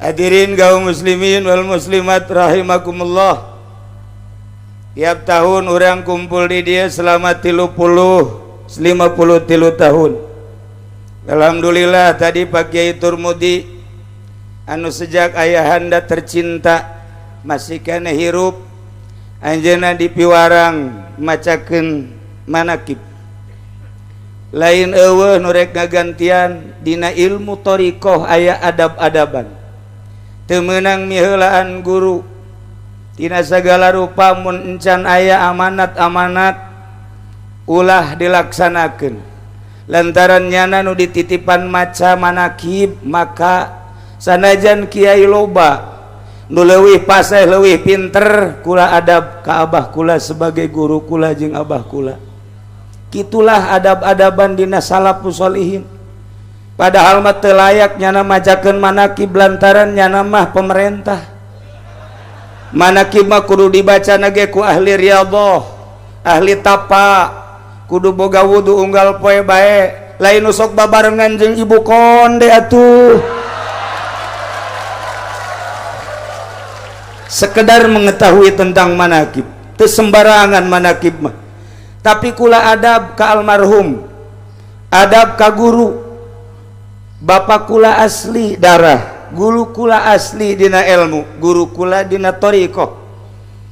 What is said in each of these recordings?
Hadirin kaum muslimin wal muslimat rahimakumullah. Tiap tahun orang kumpul di dia selama 30 53 tahun. Alhamdulillah, tadi Pak Kiai Turmudi anu sejak ayahanda tercinta masih keneh hirup, anjeunna dipiwarang macakeun manakib. Lain euweuh nu rek ngagantian. Dina ilmu thoriqoh aya adab-adaban, teu meunang miheulaan guru tina sagala rupa. Mun encan aya amanat-amanat, ulah dilaksanakeun. Lantaran nyana nu dititipan maca manakib, maka sanajan kiai loba nu leuwih paseh, leuwih pinter, kula adab ka abah kula sebagai guru kula jeung abah kula. Gitulah adab-adaban dina salafus solihin. Padahal mah teu layak nyana macakeun manakib, lantaran nyana mah pemerintah. Manakib mah kudu dibaca ge ku ahli riyadhah, ahli tapa, kudu boga wudu unggal poe bae, lain nu sok babarengan jeung ibu konde atuh. Sekedar mengetahui tentang manakib, teu sembarangan manakib mah. Tapi kula adab ka almarhum, adab ka guru. Bapak kula asli darah, guru kula asli dina ilmu, guru kula dina thoriqoh.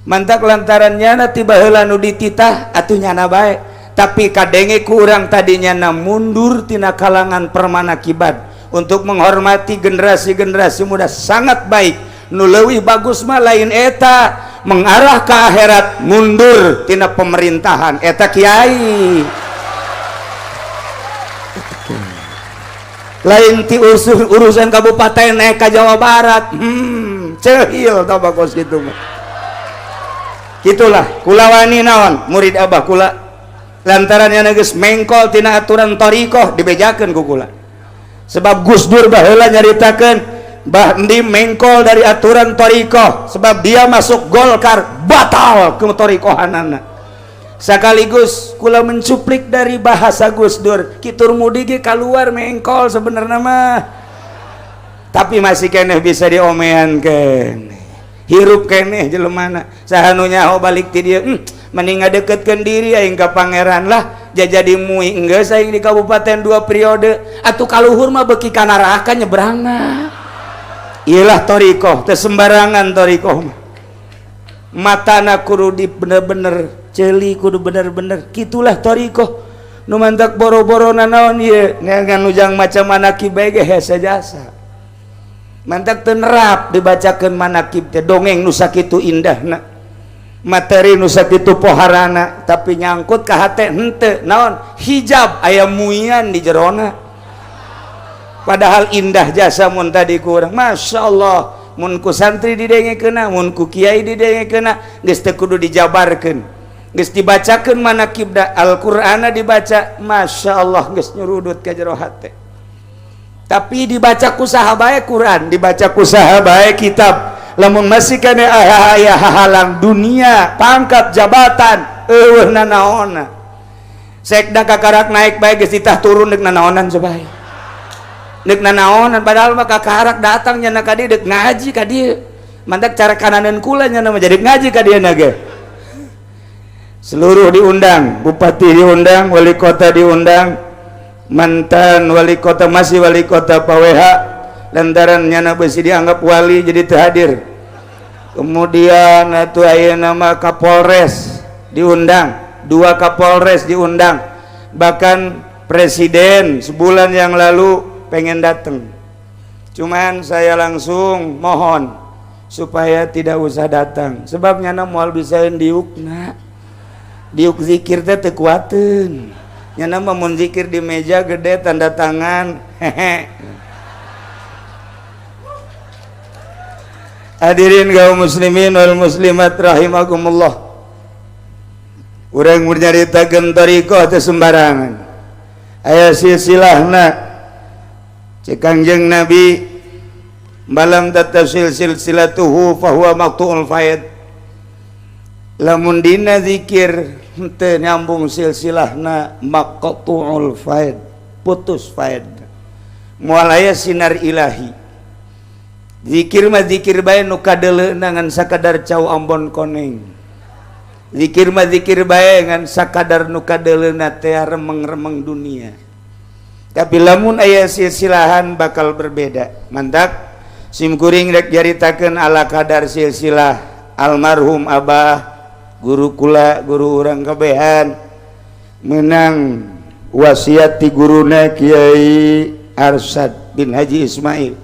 Mantak lantaran nyana tiba heula nu dititah atuh nyana bae. Tapi kadenge ku urang tadi nyana mundur tina kalangan permanakiban untuk menghormati generasi-generasi muda, sangat baik. Nu leuwih bagus mah lain eta, mengarah ke akhirat, mundur tina pemerintahan. Eta kiai, lain ti urusan kabupaten naik ke Jawa Barat. Cehil tau bagus gitu mah. Gitulah kula wani naon murid abah kula, lantaran yang geus mengkol tina aturan thoriqoh, dibejakeun ku kula. Sebab Gus Dur baheula nyaritakeun, Bah Endi mengkol dari aturan thoriqoh sebab dia masuk Golkar, batal ke thoriqohanana. Sekaligus kula mencuplik dari bahasa Gus Dur, Ki Turmudi ge keluar mengkol sebenarnya mah, tapi masih keneh bisa diomean keneh, hirup keneh jelemana. Saha nu nyaho balik ti dieu, mending ngadeketkeun diri aing ka pangeran lah. Jadi mui enggeus aing di kabupaten dua periode atuh, kaluhur mah beuki ka neraka nyebrangna. Iyalah thoriqoh teh sembarangan. Thoriqoh mah matana kudu di bener-bener ceuli, kudu bener-bener. Kitulah thoriqoh. Nu mantak boro-boro nanaon ieu ngan ujang macam manakib bae ge hese jasa. Mantak teu nerap dibacakeun manakib teh. Dongeng nu sakitu indahna, materi nu sakitu poharana, tapi nyangkut ka hate henteu. Naon hijab, aya muian di jerona. Padahal indah jasa. Mun tadi kurang, Masya Allah, mun ku santri didengekeuna, mun ku kiai didengekeuna, geus teu kudu dijabarkeun, geus dibacakeun manakib da Al-Qur'ana dibaca, Masya Allah, geus nyurudut ka jero hate. Tapi dibaca ku saha bae Quran, dibaca ku saha bae kitab, lamun masih keneh aya hahalang dunia, pangkat, jabatan, euweuh nanaonna. Sekda kakarak naik bae geus ditah turun, deuk nanaonan coba, deuk nanaonan? Padahal mah kakarak datang nyana ka dieu dek ngaji ka dieu. Mantak cara kananeun kula nyana mah jadi ngaji ka dieu ge. Seluruh diundang, bupati diundang, wali kota diundang, mantan wali kota, masih wali kota Pak WH, lantaran nyana besi dianggap wali jadi terhadir. Kemudian atuh aya nama Kapolres diundang, dua Kapolres diundang, bahkan presiden sebulan yang lalu pengen datang, cuman saya langsung mohon supaya tidak usah datang, sebabnya nyana moal bisa diukna. Diuk zikir teh teu kuateun. Nyana mah mun zikir di meja gede, tanda tangan, hehe. Hadirin kaum muslimin wal muslimat rahimakumullah, urang mun nyaritakeun thariqah teh sembarangan, aya silsilahna. Cek Kangjeng Nabi, malam tattasil silsilatuhu fahuwa maqtu'ul faid. Lamun dina zikir henteu nyambung silsilahna, maqtu'ul faid, putus faid, moal aya sinar ilahi. Zikir mah zikir bae, nu kadeuleuna ngan sakadar cau Ambon koneng. Zikir mah zikir bae, ngan sakadar nu kadeuleuna teh remeng-remeng dunia. Tapi lamun aya silsilahan bakal berbeda. Mantak sim kuring rek jaritakeun ala kadar silsilah almarhum abah, guru kula, guru urang kabehan, menang wasiat ti guruna Kiai Arsad bin Haji Ismail.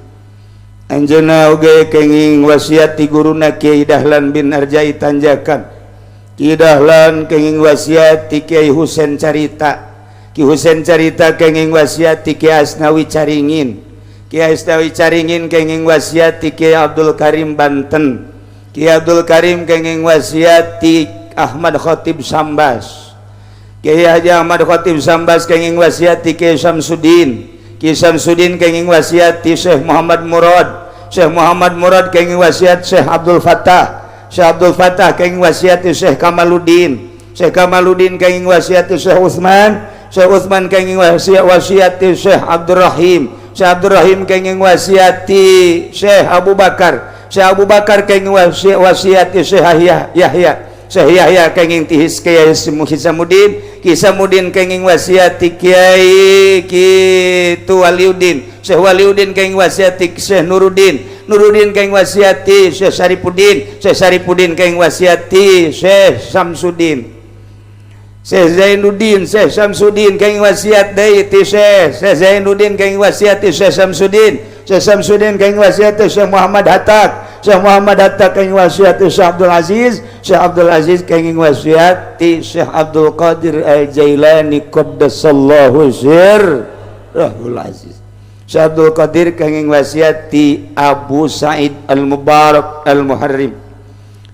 Anjeunna oge kenging wasiat ti guruna Kiai Dahlan bin Arjai Tanjakan. Kiai Dahlan kenging wasiat ti Kiai Husen Carita. Ki Husen Carita kenging wasiat ti Kiai Asnawi Caringin. Kiai Asnawi Caringin kenging wasiat ti Kiai Abdul Karim Banten. Kiai Abdul Karim kenging wasiat ti Ahmad Khatib Sambas. Kiai Haji Ahmad Khatib Sambas kenging wasiat ti Kiai Samsudin. Ki Samsudin kenging wasiat ti Syekh Muhammad Murad. Syekh Muhammad Murad kenging wasiat Syekh Abdul Fattah. Syekh Abdul Fattah kenging wasiat ti Syekh Kamaluddin. Syekh Kamaluddin kenging wasiat ti Syekh Utsman. Syekh Utsman kenging wasiat ti Syekh Abdurrahim. Syekh Abdurrahim kenging wasiat ti Syekh Abu Bakar. Syekh Abu Bakar kenging wasiat ti Syekh Yahya. Syekh Yahya kenging ti Kiai Hisamuddin. Hisamuddin kenging wasiat ti Kiai kitu Waliuddin. Syekh Waliuddin kenging wasiat ti Syekh Nuruddin. Nuruddin kenging wasiat ti Syekh Saripuddin. Syekh Saripuddin kenging wasiat ti Syekh Samsudin. Syekh Zainuddin, Syekh Samsudin kenging wasiat deui ti Syekh Zainuddin kenging wasiat ti Syekh Samsudin. Syekh Samsudin kenging wasiat ti Syekh Muhammad Hatta. Syekh Muhammad Hatta kenging wasiat ti Syekh Abdul Aziz. Syekh Abdul Aziz kenging wasiat ti Syekh Abdul Qadir Al-Jailani qaddasallahu sirrahul aziz. Syekh Abdul Qadir kenging wasiat ti Abu Said Al-Mubarak Al-Muharrim.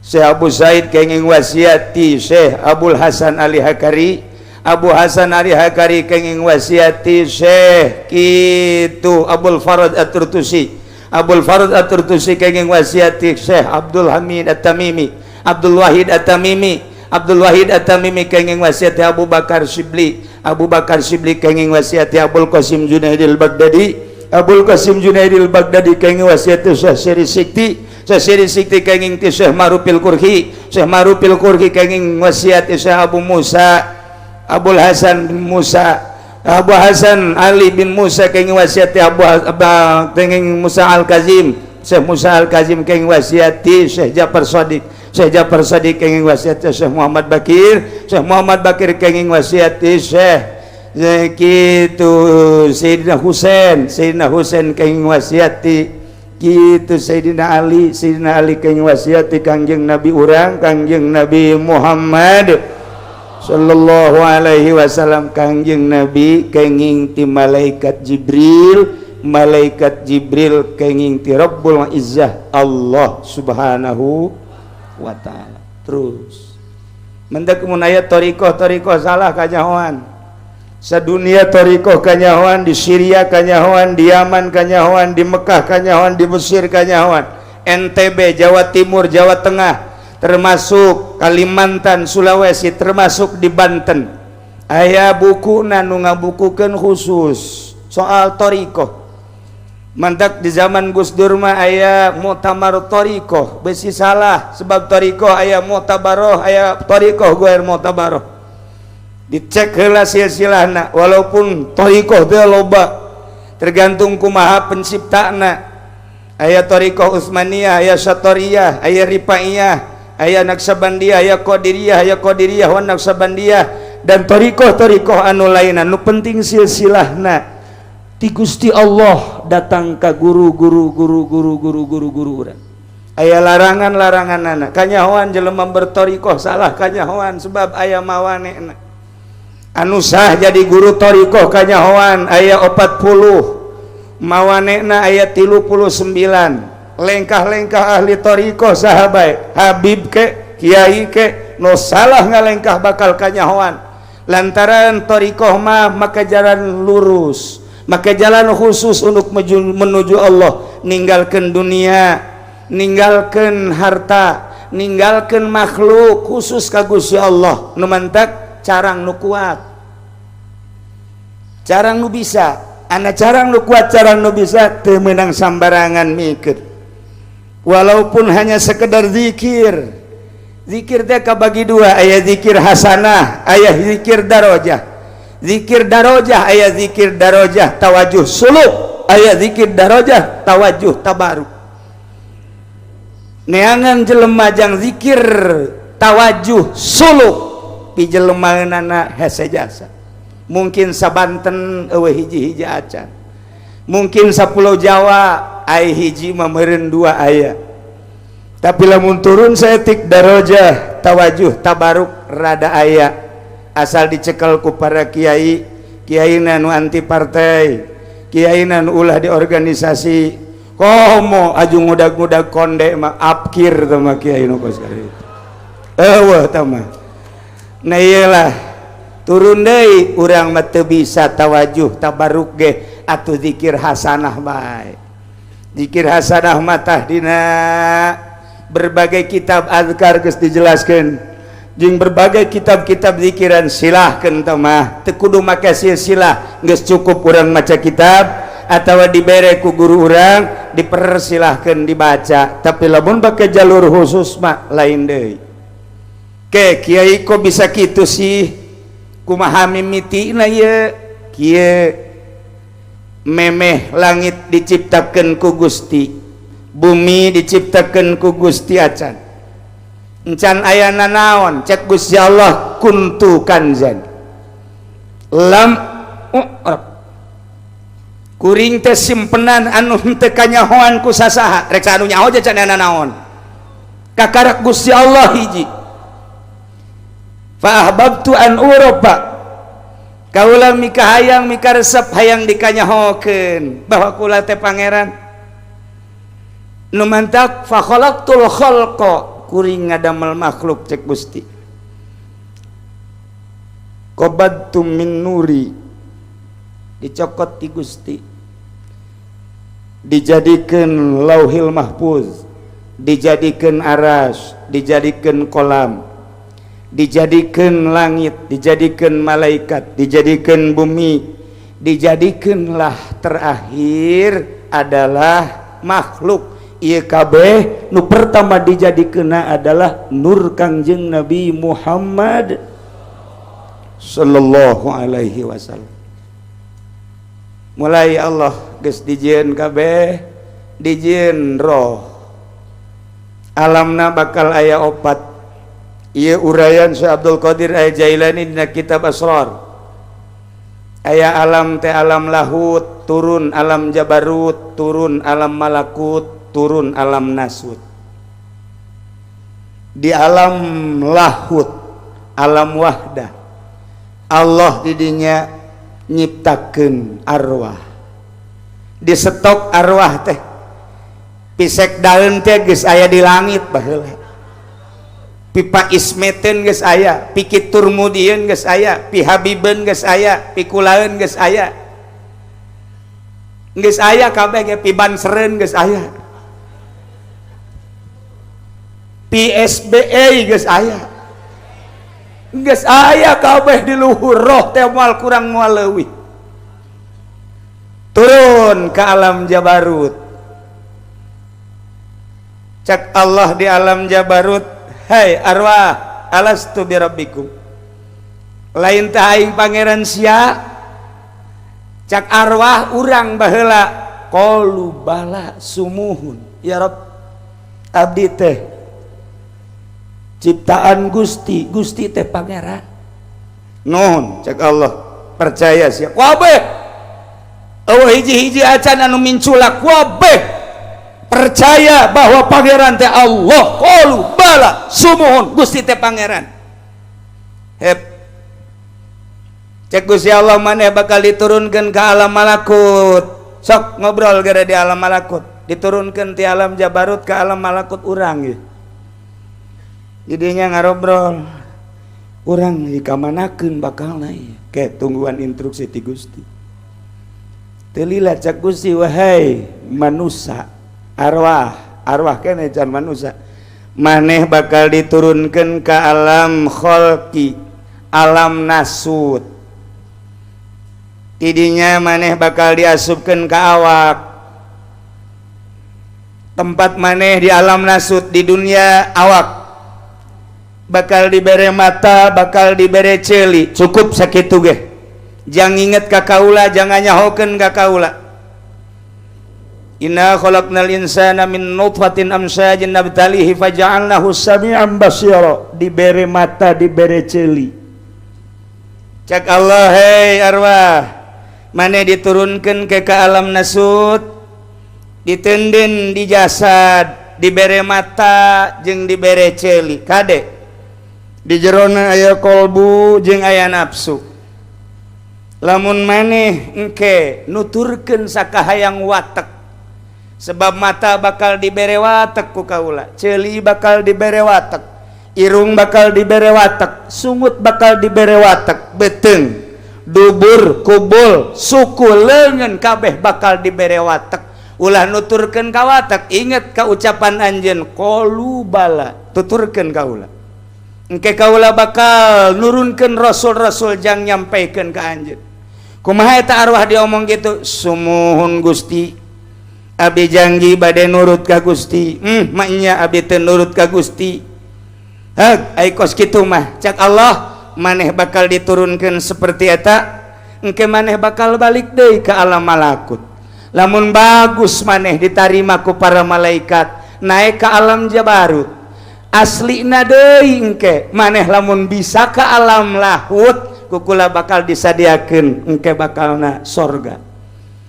Syekh Abu Said kenging wasiat ti Syekh Abdul Hasan Ali Hakari. Abu Hasan Ali Hakari kenging wasiat ti Syekh kitu Abdul Farad At-Turtusi. Abdul Farad At-Turtusi kenging wasiat ti Syekh Abdul Hamid At-Tamimi. Abdul Wahid At-Tamimi. Abdul Wahid At-Tamimi kenging wasiat ti Abu Bakar Sibli. Abu Bakar Sibli kenging wasiat ti Abul Qasim Junaidil Baghdadi. Abul Qasim Junaidil Baghdadi kenging wasiat ti Syekh Siri Sikti. Syekh Siri Sikti kenging ti Syekh Marufil Kurhi. Syekh Marufil Kurhi kenging wasiat ti Syekh Abu Musa Abul Hasan bin Musa. Abu Hasan Ali bin Musa kenging wasiat ti Abu kenging Musa Al Kazim. Syekh Musa Al Kazim kenging wasiat ti Syekh Ja'far Sadiq. Syekh Ja'far Sadiq kenging wasiat ti Syekh Muhammad Bakir. Syekh Muhammad Bakir kenging wasiat ti Syekh kitu Sayyidina Husain. Sayyidina Husain kenging wasiat ti kitu Sayyidina Ali. Sayyidina Ali kenging wasiat ti Kangjeng Nabi urang, Kangjeng Nabi Muhammad sallallahu alaihi wasallam. Kangjeng Nabi kenging ti malaikat Jibril. Malaikat Jibril kenging ti Rabbul Izzah Allah Subhanahu wa Ta'ala. Terus mendak mun aya thariqah, thariqah salah kanyahoan. Sadunia thariqah kanyahoan, di Syria kanyahoan, di Yaman kanyahoan, di Mekah kanyahoan, di Mesir kanyahoan, NTB, Jawa Timur, Jawa Tengah, termasuk Kalimantan, Sulawesi, termasuk di Banten aya buku nu ngabukukeun khusus soal thariqah. Mantak di zaman Gus Dur mah aya muktamar thariqah. Besi salah, sebab thariqah aya muktabaroh, aya thariqah ghair muktabaroh. Dicek heula silsilahna. Walaupun thariqah teh loba, tergantung kumaha penciptana. Aya thariqah Utsmaniyah, aya Satoriyah, aya Rifaiyah, aya Naksabandiyah, aya Qadiriyah, aya Qadiriyah wa Naksabandiyah, dan thariqah-thariqah anu lainna. Nu penting silsilahna ti Gusti Allah datang ka guru guru guru guru guru guru guru urang. Aya larangan-larangan anak kanyahoan. Jelema berthariqah salah kanyahoan, sebab aya mawanena. Anu sah jadi guru thariqah kanyahoan aya 40, mawanena aya 39. Lengkah-lengkah ahli thariqah saha bae, habib ke, kiai ke, no salah ngalengkah bakal kanyahoan, lantaran thariqah mah maka jalan lurus, maka jalan khusus untuk menuju Allah, ninggalkan dunia, ninggalkan harta, ninggalkan makhluk, khusus ka Gusti Allah. Nu mantak carang nu kuat, carang nu bisa. Anak carang nu kuat, carang nu bisa, teu meunang sambarangan mikir. Walaupun hanya sekedar zikir. Zikir teh kabagi dua, aya zikir hasanah, aya zikir darojah. Zikir darojah, aya zikir darojah tawajuh suluk, aya zikir darojah tawajuh tabaruk. Neangan jelema jang zikir tawajuh suluk pi jelemaeunana hese jasa. Mungkin sabanten eueuh hiji-hiji acan. Mungkin sapulau Jawa ai hiji mah meureun dua aya. Tapi lamun turun saeutik darajah tawajuh tabaruk rada aya, asal dicekel ku para kiai, kiai nu anti partai, kiai nu ulah di organisasi, komo aju ngudag-ngudag konde mah apkir teh mah kiai nu kos kitu. Eueuh tah mah. Nah iyalah, turun deui urang mah teu bisa tawajuh tabaruk ge, atuh zikir hasanah bae. Zikir hasanah mah tah dina berbagai kitab azkar geus dijelaskeun, jeung berbagai kitab-kitab zikiran, silahkeun teh mah teu kudu make silsilah, geus cukup urang maca kitab atawa dibere ku guru urang, dipersilahkeun dibaca. Tapi lamun pake jalur khusus mah lain deui. Ke kiai, kok bisa kitu sih? Kumaha mimitina ieu? Kieu, memeh langit diciptakeun ku Gusti, bumi diciptakeun ku Gusti, acan encan aya nanaon, cek Gusti Allah, kuntu kanzan lam u'rab, kuring teh simpenan anu henteu kanyahoan ku sasaha, rek anu nyaho can aya nanaon, kakarak Gusti Allah hiji. Fa ahbabtu an urofa, kaula mika hayang, mika resep hayang dikanyahokeun bahwa kula teh pangeran nu mantak. Fa khalaqtul khalqa, kuring ngadamel makhluk, cek Gusti. Qabadtu min nuri, dicokot ti Gusti, dijadikeun Lauhil Mahfuz, dijadikeun aras, dijadikeun kolam, dijadikeun langit, dijadikeun malaikat, dijadikeun bumi, dijadikeunlah terakhir adalah makhluk. Ieu kabeh nu pertama dijadikeunna adalah nur Kangjeng Nabi Muhammad sallallahu alaihi wasallam. Mulai Allah geus dijieun kabeh, dijieun roh, alamna bakal aya opat. Ieu uraian Syekh Abdul Qadir Al Jailani dina kitab Asrar. Aya alam teh alam lahut, turun alam jabarut, turun alam malakut, turun alam nasut. Di alam lahut, alam wahdah, Allah didinya nyiptakeun arwah, di stok arwah teh pisek daun teh geus aya di langit baheula, pi Pak Ismeten geus aya, pi Kiturmudieun geus aya, pi Habiben geus aya, pi Kulaeun geus aya, geus aya kabeh ge, pi Bansereun geus aya, pi SBE geus aya, geus aya kabeh di luhur roh teh, moal kurang moal leuwih. Turun ke alam jabarut, cek Allah di alam jabarut, "Hai arwah, alastu birabbikum? Lain teh aing pangeran sia?" Cak arwah urang baheula, qalu bala sumuhun ya Rabb, abdi teh ciptaan Gusti, Gusti teh pangeran. Nuhun, cek Allah, percaya sia kabeh, eueuh hiji-hiji acan anu minculak, kabeh percaya bahwa pangeran teh Allah. Qalu bala sumuhun, Gusti teh pangeran. Hep, cek Gusti Allah, maneh bakal diturunkan ke alam malakut, sok ngobrol gara di alam malakut. Diturunkan di alam jabarut ke alam malakut urang ya. Jadinya ngarobrol urang dikamanakeun bakal naik ke tungguan instruksi ti Gusti. Telila, cak Gusti, wahai manusia, arwah, arwah kene can manusia, maneh bakal diturunkan ke alam kholki, alam nasut. Tidinya maneh bakal diasupkan ke awak. Tempat maneh di alam nasut di dunia awak bakal dibere mata, bakal dibere ceuli, cukup sakitu ge. Jangan inget ka kaula, jangan nyahokeun ka kaula. Inna khalaqnal insana min nutfatin amsyajin nabtalihi faja'alnahu sami'an basira. Dibere mata, dibere ceuli. Cak Allah, hei arwah, maneh diturunkan ke alam nasut, ditenden di jasad, dibere mata jeung dibere ceuli. Kade di jerona aya kolbu jeung aya nafsu. Lamun maneh engke nuturkeun sakahayang watek, sebab mata bakal dibere watek ku kaula, ceuli bakal dibere watek, irung bakal dibere watek, sungut bakal dibere watek, beuteung, dubur, kubul, suku, leungeun kabeh bakal dibere watek. Ulah nuturkeun ka watek, inget ka ucapan anjeun qalu bala, tuturkeun kaula. Engke kaula bakal nurunkeun rasul-rasul jang nyampaikeun ka anjeun. Kumaha eta arwah diomong gitu? Sumuhun Gusti, abdi janji bade nurut ka Gusti. Maknya abdi teu nurut ka Gusti. Heg, ai kos kitu mah cak Allah, maneh bakal diturunkeun seperti eta, engke maneh bakal balik deui ka alam malakut. Lamun bagus maneh ditarima ku para malaikat, naik ke alam jabarut. Aslina deui engke maneh lamun bisa ke alam lahut, kukula bakal disadiakeun engke bakalna sorga.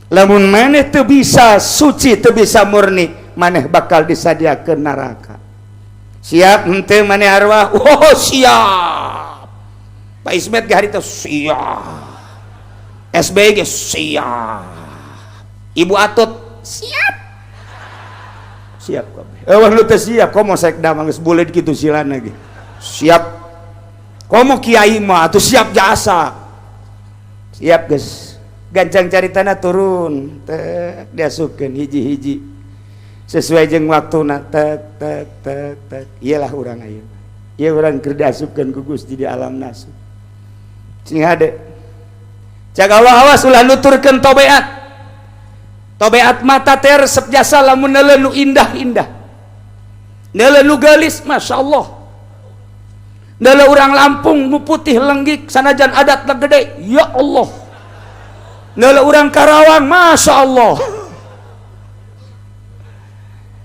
Lamun maneh teu bisa suci, teu bisa murni, maneh bakal disadiakeun neraka. Siap henteu maneh arwah? Oh, siap. Pak Ismet ge harita siap. SBY ge siap. Ibu Atut siap. Siap kabeh. Eueuh nu teu siap komo sekda mah geus buleud kitu silana ge. Siap. Komo kiai mah atuh siap jasa. Siap geus. Gancang caritana turun, tek diasupkeun hiji-hiji. Sesuai jeung waktuna, tek tek tek tek. Iyalah urang ayeuna. Ieu urang keur diasupkeun ku Gusti di alam nasut. Sing hade. Cak Allah, awas ulah nuturkeun tobeat. Tobeat mata teh resep jasa lamun neuleuh nu indah-indah. Neuleuh nu geulis, Masya Allah. Neuleuh urang Lampung nu putih lenggik sanajan adat gede, ya Allah. Neuleuh urang Karawang, Masya Allah.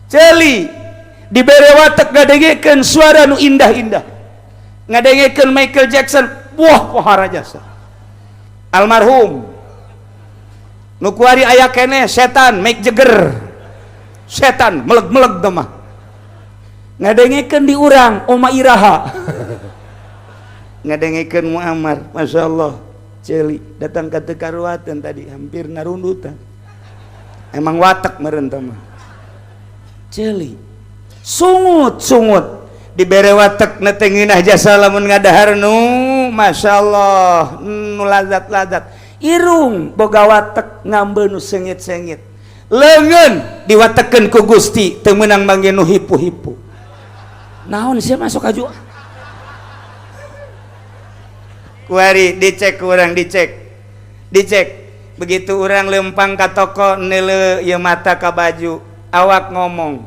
Ceuli dibere watek ngadengekeun suara nu indah-indah. Ngadengekeun Michael Jackson, wah pohara jasa. Almarhum nu kuari aya keneh setan Mick Jagger, setan meleg-meleg teh mah. Ngadengekeun di urang Oma Iraha. Ngadengekeun Muammar, Masya Allah. Ceuli datang ka teu karuateun tadi hampir narundutan. Emang watek meureun teh mah. Ceuli sungut-sungut dibere watek na teh ngeunah jasa lamun ngadahar nu Masya Allah nu lazat-lazat. Irung boga watek ngambeun nu seungit-seungit. Leungeun diwatekeun ku Gusti teu meunang mangge nu hipu-hipu. Naon sia masuk aju? Kuari dicek urang, dicek. Dicek. Begitu urang lempang ka toko neuleuh ieu mata ka baju, awak ngomong.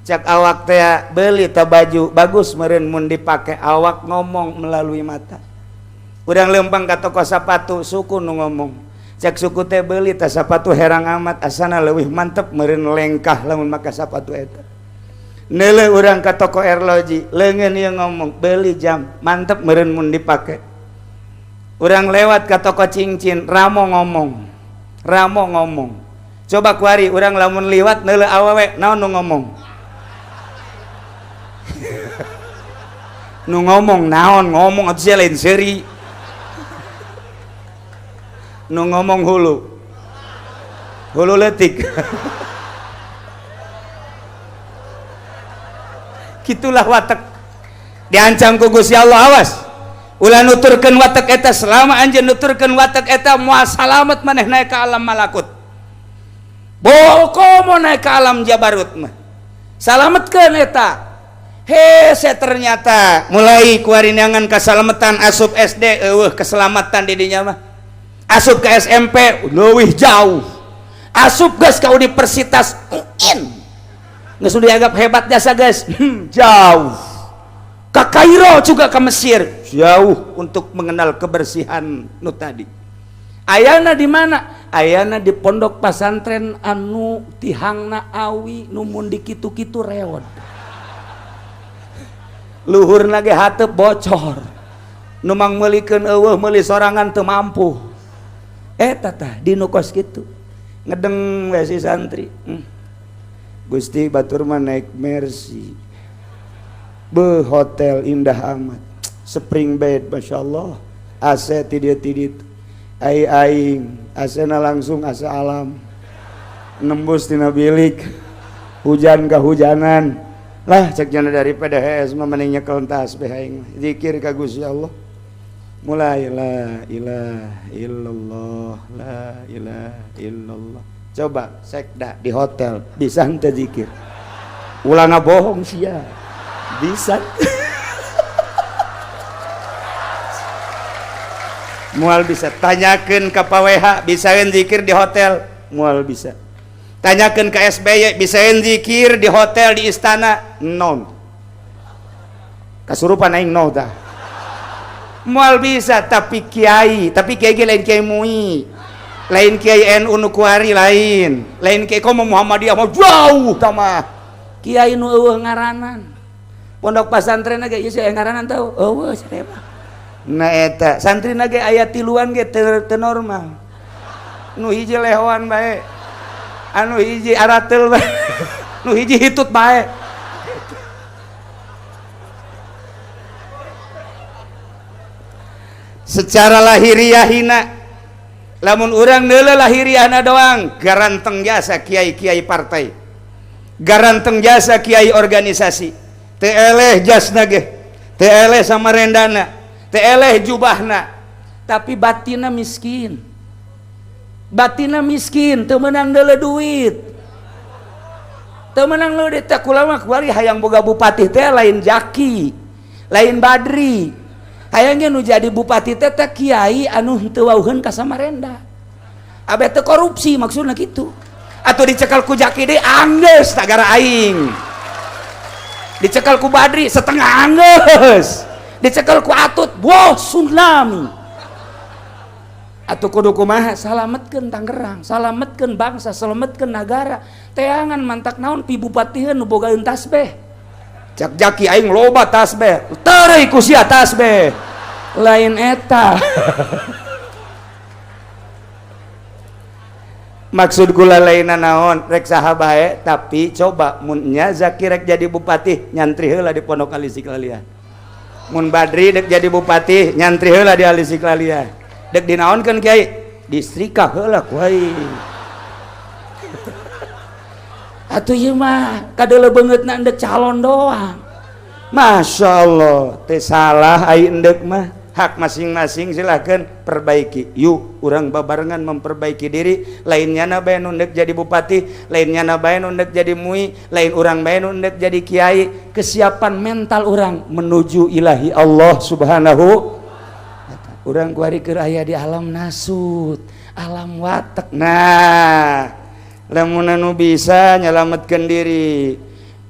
Cak awak teh beli ta baju bagus meureun mun dipake, awak ngomong melalui mata. Urang lempang ka toko sapatu, suku nu ngomong. Cak suku teh beli ta sapatu herang amat, asana leuwih mantep meureun lengkah lamun make sapatu eta. Neuleuh urang ka toko erloji, leungeun ieu ngomong, beli jam mantep meureun mun dipake. Urang lewat ka toko cincin, ramo ngomong. Ramo ngomong. Coba kuari urang lamun liwat neuleuh awewe, naon nu ngomong? Nu ngomong naon ngomong atuh sia lain seuri. Nu ngomong hulu. Hulu leutik. Kitulah watek. Diancam ku Gusti Allah, awas. Ulah nuturkeun watek eta, selama anjeun nuturkeun watek eta moal salamet maneh naik ka alam malakut. Boko mau naik ke alam jabarut mah. Salametkeun eta. Hese ternyata mulai kuarinangan kasalametan asup SD eueuh keselamatan di dinya mah. Asup ke SMP leuwih jauh. Asup geus ka universitas UIN. Geus dianggap hebat jasa guys. Jauh. Ke Kairo juga ke Mesir, jauh untuk mengenal kebersihan nu tadi. Ayana di mana? Ayana di pondok pesantren anu tihangna awi nu mun dikitu-kitu reod. Luhurna ge hateup bocor. Nu mangmeulikeun eueuh meuli sorangan teu mampu. Eta tah di nu kos kitu. Ngedeng we si santri. Gusti batur mah naik Mercy. Be hotel indah amat. Spring bed masyaallah. AC ti dieu ti ditu. Ai aing AC-na langsung AC alam. Nembus tina bilik. Hujan kehujanan. Lah cek jana daripada hees mah mending nyekel tasbih aing. Zikir ka Gusti Allah. Mulai la ilaha illallah, la ilaha illallah. Coba sekda di hotel bisa henteu zikir. Ulah ngabohong sia. Bisa. Mual bisa. Tanyakeun ka Pak WH bisa zikir di hotel, mual bisa. Tanyakeun ka SBY bisa zikir di hotel di istana, non. Kasurupan aing no tah. Mual bisa tapi kiai ge lain kiai MUI. Lain kiai NU nu kuari lain. Lain kiai komo Muhammadiyah mah jauh tah mah. Kiai nu eueuh ngaranan. Pondok pesantren ge ieu aya ngaranan tau? Eueuh sia mah. Nah eta santrina ge aya tiluan ge teu normal. Nu hiji lehoan bae. Anu hiji arateul bae. Nu hiji hitut bae. Secara lahiriah hina lamun urang neuleuh lahiriahna doang garanteng jasa kiai-kiai partai, garanteng jasa kiai organisasi, teu eleh jasna ge, teu eleh samarendana, teu eleh jubahna, tapi batina miskin. Batina miskin, teu meunang deuleu duit. Teu meunang deuleu duit teh kula mah kuari hayang boga bupati teh lain Jaki, lain Badri. Hayangnya nu jadi bupati teh teh kiai anu henteu wauheun ka Samarenda. Abeh teu korupsi maksudna kitu. Atuh dicekal ku Jaki deui anggeus tagara aing. Dicekal ku Badri setengah anggeus. Dicekal ku Atut boh tsunami. Atuh kudu kumaha salametkeun Tangerang, salametkeun bangsa, salametkeun nagara. Teangan mantak naon pi bupatieun nu bogaeun tasbih. Cak Jaki aing loba tasbih, tereuy ku sia tasbih. Lain eta. Maksud kula lainna naon, rek saha bae tapi coba mun nya Zaki rek jadi bupati nyantri heula di Pondok Al-Istiqlaliyah. Mun Badri dek jadi bupati nyantri heula di Al-Istiqlaliyah. Dek dinaonkeun kiai? Distrika heula ku aing. Atuh ieu mah kadeuleu beungeutna endek calon doang. Masya Allah, teh salah ai endek mah. Hak masing-masing silakan perbaiki. Yuk, urang babarengan memperbaiki diri. Lain nyana bae nu endek jadi bupati, lain nyana bae nu endek jadi MUI, lain urang bae nu endek jadi kiai. Kesiapan mental urang menuju ilahi Allah Subhanahu wa ta'ala. Urang kuari keur aya di alam nasut, alam watek. Nah, lamun anu bisa nyelametkeun diri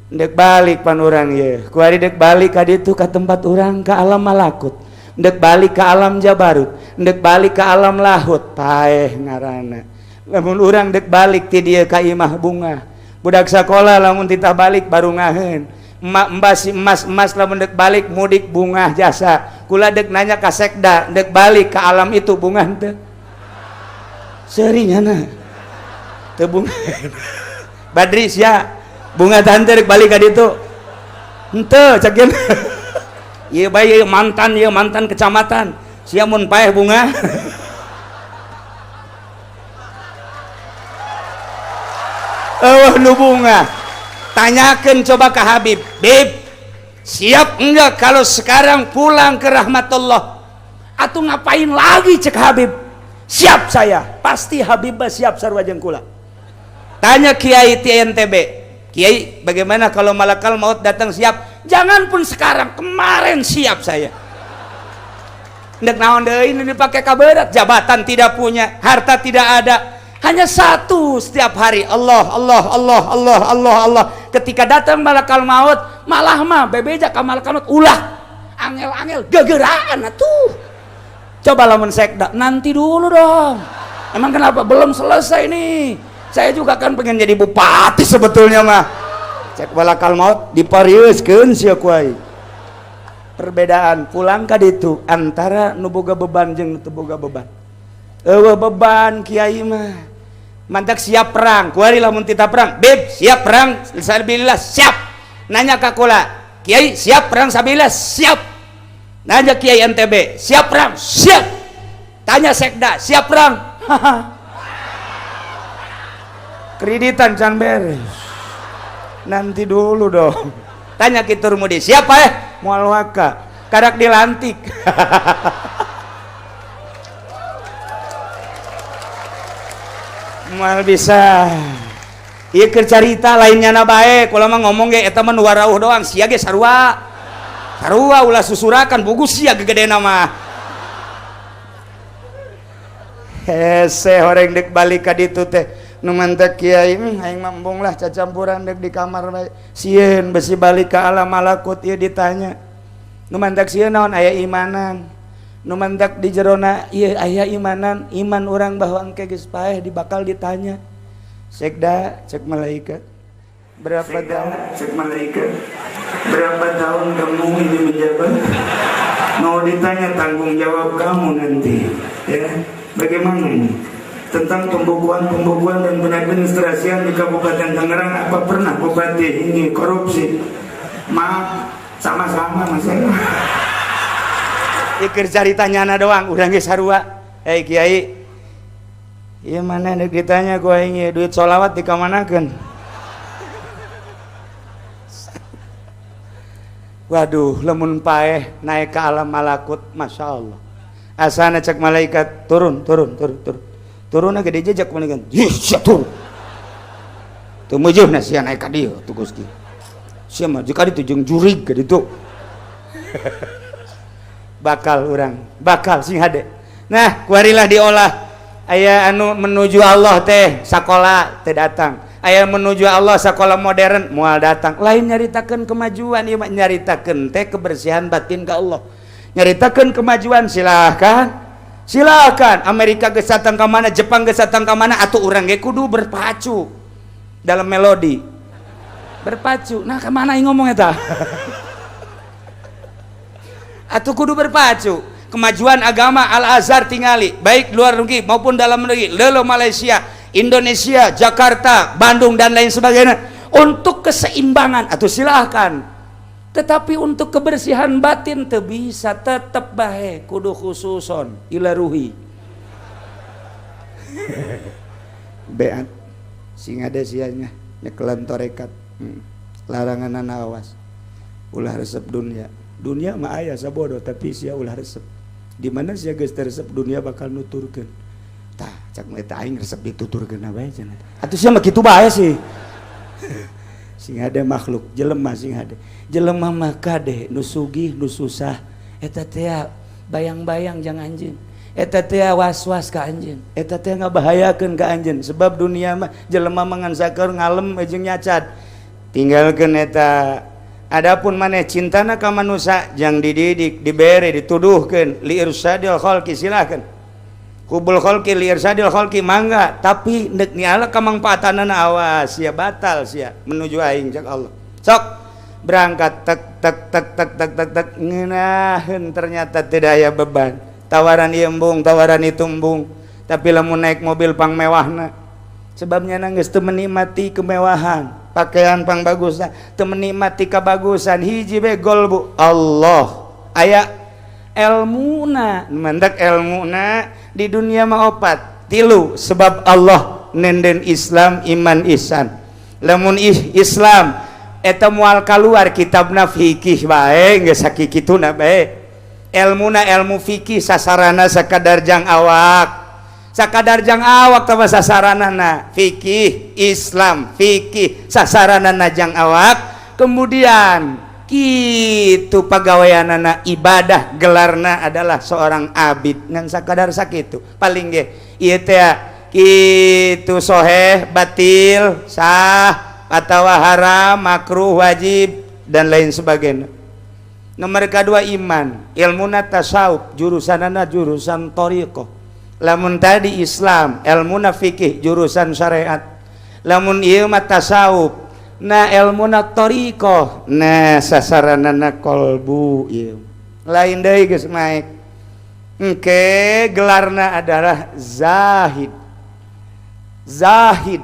ndek balik pan urang ye kuari dek balik ka ditu ka tempat urang ka alam malakut, ndek balik ka alam jabarut, ndek balik ka alam lahut, paeh ngaranna. Lamun urang dek balik ti dieu ka imah bunga, budak sakola lamun titah balik baru ngaheun, emak embas emas emas lamun dek balik mudik bunga jasa. Kula dek nanya ka sekda dek balik ka alam itu bunga henteu? Seuri nyana teu bunga. Badri sia bunga tante rek balik ka ditu henteu cak geun. Ieu bae ieu mantan kecamatan sia mun paeh bunga. Eueuh nu bunga. Tanyakeun coba ka Habib, Bib, siap enggak kalau sekarang pulang ke rahmatullah? Atau ngapain lagi cek Habib? Siap saya, pasti Habib siap sarua jeung kula. Tanya Kiai TNTB, Kiai bagaimana kalau malakal maut datang siap? Jangan pun sekarang, kemarin siap saya. Ndek naon deui ini dipakai kaberat, jabatan tidak punya, harta tidak ada. Hanya satu setiap hari, Allah, Allah, Allah, Allah, Allah, Allah. Ketika datang malakal maut, malah mah bebeja ka malakal maut ulah angel-angel gegeraan atuh. Coba lamun sekda, nanti dulu dong. Emang kenapa belum selesai nih? Saya juga kan pengen jadi bupati sebetulnya mah. Cek malakal maut dipariuskeun sia ku aing. Perbedaan pulang ka ditu antara nu boga beban jeung nu teu boga beban. Eueuh beban kiai mah. Mantak siap perang, kuari lamun tita perang, beb siap perang sabilillah siap. Nanya ka kula, kiai siap perang sabilillah siap. Nanya kiai NTB, siap perang? Siap. Tanya sekda, siap perang? Kreditan can beres. Nanti dulu dong. Tanya Ki Turmudi, siapa eh? Moal waka, karak dilantik. Moal bisa. Ieu keur carita lainnya na bae, kula mah ngomong ge eta mah nu warauh doang, sia ge sarua. Sarua ulah susurakan bugus sia gegedena mah. Hese horeng dek balik ka ditu teh. Nu mantek kiai, aing mah embung lah cacampuran dek di kamar bae. Sieun besi balik ka alam malakut ieu ditanya. Nu mantek sieun naon aya imanan. Nu mantak di jerona ieu aya imanan, iman urang bahwa engke geus paeh dibakal ditanya. Sekda cek malaikat, berapa tahun cek malaikat, berapa tahun kamu ini menjabat? Mau ditanya tanggung jawab kamu nanti, ya. Bagaimana ini? Tentang pembukuan-pembukuan dan penadministrasian di Kabupaten Tangerang, apa pernah bupati ini korupsi? Maaf, sama-sama masalah. Iker carita nyana doang, urang ge sarua. Hei kiai, ieu mana deuk ditanya ku aing ieu duit sholawat dikamanakeun? Waduh, lamun paeh naik ke alam malakut, masya Allah. Asana cek malaikat turun, turun, turun, turun. Turun gede jejak malaikat. Ih, sia turun. Teu meujeuna sia naik ka dieu tuh Gusti. Sia mah jika ditu jeung jurig ka ditu. Bakal urang, bakal sing hade. Nah, kuarilah diolah. Aya anu menuju Allah teh sakola teh datang. Aya menuju Allah sakola modern moal datang. Lain nyaritakeun kemajuan ieu mah nyaritakeun teh kebersihan batin ka Allah. Nyaritakeun kemajuan silahkan. Silakan Amerika geus datang ka mana, Jepang geus datang ka mana, atuh urang ge kudu berpacu dalam melodi. Berpacu. Nah, ka mana aing ngomong eta? Atuh kudu berpacu. Kemajuan agama Al-Azhar tingali, baik luar negeri maupun dalam negeri, lelo Malaysia, Indonesia, Jakarta, Bandung dan lain sebagainya. Untuk keseimbangan atau silahkan. Tetapi untuk kebersihan batin teu bisa, tetep bae kudu khususon ila ruhi. Beat sing ada sianya nyekelan torekat. Larangan awas. Ulah resep dunia. Dunia mah aya sabodo tapi sia ulah resep. Di mana sia geus resep dunia bakal nuturkeun. Tah, cak eta aing resep dituturkeun bae cenah. Atuh sia mah kitu bae sih. Sing hade makhluk jelema sing hade. Jelema mah kade nu sugih nu susah eta teh bayang-bayang jang anjeun. Eta teh was-was ka anjeun. Eta teh ngabahayakeun ka anjeun sebab dunia mah jelema mah ngan sakur ngalem jeung nyacat. Tinggalkeun eta. Adapun maneh cintana ka manusia jang dididik, dibere, dituduhkeun li irsadil khalqi silahkeun. Kubul khalqi li irsadil khalqi mangga, tapi neuk niala kamangfaatanana awas sia batal sia menuju aing cak Allah. Sok berangkat tek tek tek tek tek tek tek ngeunaheun ternyata tidak aya beban. Tawaran ieu embung, tawaran itu embung, tapi lamun naik mobil pang mewahna. Sebabnya geus teu menikmati kemewahan, pakaian pang bagusna, teu menikmati kabagusan hiji be golbu Allah. Aya elmuna, mandak elmuna di dunia mah opat, tilu sebab Allah nenden Islam, iman, ihsan. Lamun Islam eta moal kaluar kitabna fikih bae geus sakikituna bae. Elmuna elmu fikih sasarana sakadar jang awak. Sakadar jang awak teh sasaranana fikih Islam, fikih sasaranana jang awak. Kemudian kitu pagaweanana ibadah, gelarna adalah seorang abid ngan sakadar sakitu. Paling ge ieu teh Kitu soheh, batil, sah atau haram, makruh, wajib, dan lain sebagainya. Nomor kedua iman, ilmu tasawuf, jurusanana jurusan thoriqoh. Lamun tadi Islam ilmu fikih, jurusan syariat, lamun ieu mah tasawuf, nah, ilmu thoriqoh, nah, sasaranana kolbu. Ieu lain deui, geus naik engke gelarna adalah zahid. Zahid